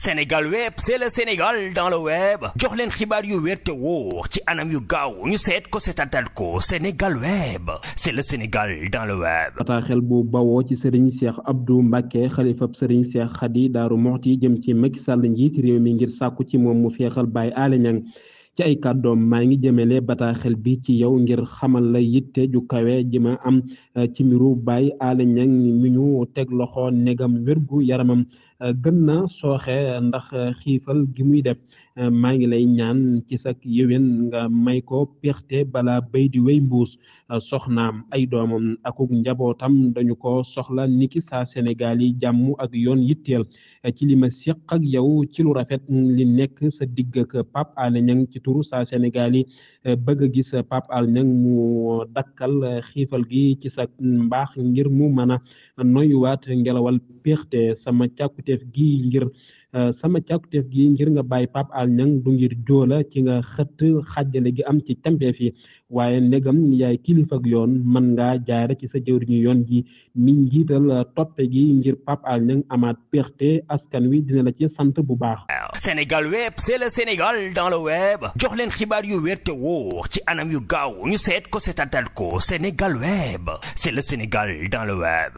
Sénégal web c'est le Sénégal dans le web jox leen xibaar yu wér te wóor ci anam yu gaaw ñu seet ko seetatal ko Sénégal web c'est le Sénégal dans le web. bataaxel bu bawoo ci Serigne Cheikh Abdou Mbacké xalifab Serigne Cheikh Khady Daaru Muxti jëm ci Macky Sall njiit réew mi ngir sàkku ci moom mu feexal Baye Alé Niang ci ay kàddoom maa ngi jëmele bataaxel bi ci yow ngir xamal la yitte ju kawe ji ma am ci mbiru Baye Alé Niang mi ñu teg loxo negam wérgu yaramam gën na sooxe ndax xiifal gi muy def maa ngi lay ñaan ci sak yéwén nga may ko pexte bala béy di wéy mbuus soxnaam ay doomam akuk njabootam dañu ko soxla niki saa Sénégal yi jàmm ak yoon yitteel ci li ma séq ak yow ci lu rafet li nekk sa digg ak Pape Alé Niang ci turu saa Sénégal yi bëgg a gis Pape Alé Niang mu dakkal xiifal gi ci sa mbaax ngir mu mën a noyuwaat ngelawal pexte sama càkkuteef gi ngir nga bàyyi Pape Alé Niang du ngir joola ci nga xëtt xàjjale gi am ci campeef yi waaye ndegam yaay kilifa ak yoon mën ngaa jaare ci sa jëwriñu yoon ji mi njiital toppe gi ngir Pape Alé Niang amaat pexte askan wi dina la ci sant bu baax. Sénégal web c'est le Sénégal dans le web jox leen xibaar yu wér te wóor ci anam yu gaaw ñu seet ko seetatal ko Sénégal web c'est le Sénégal dans le web.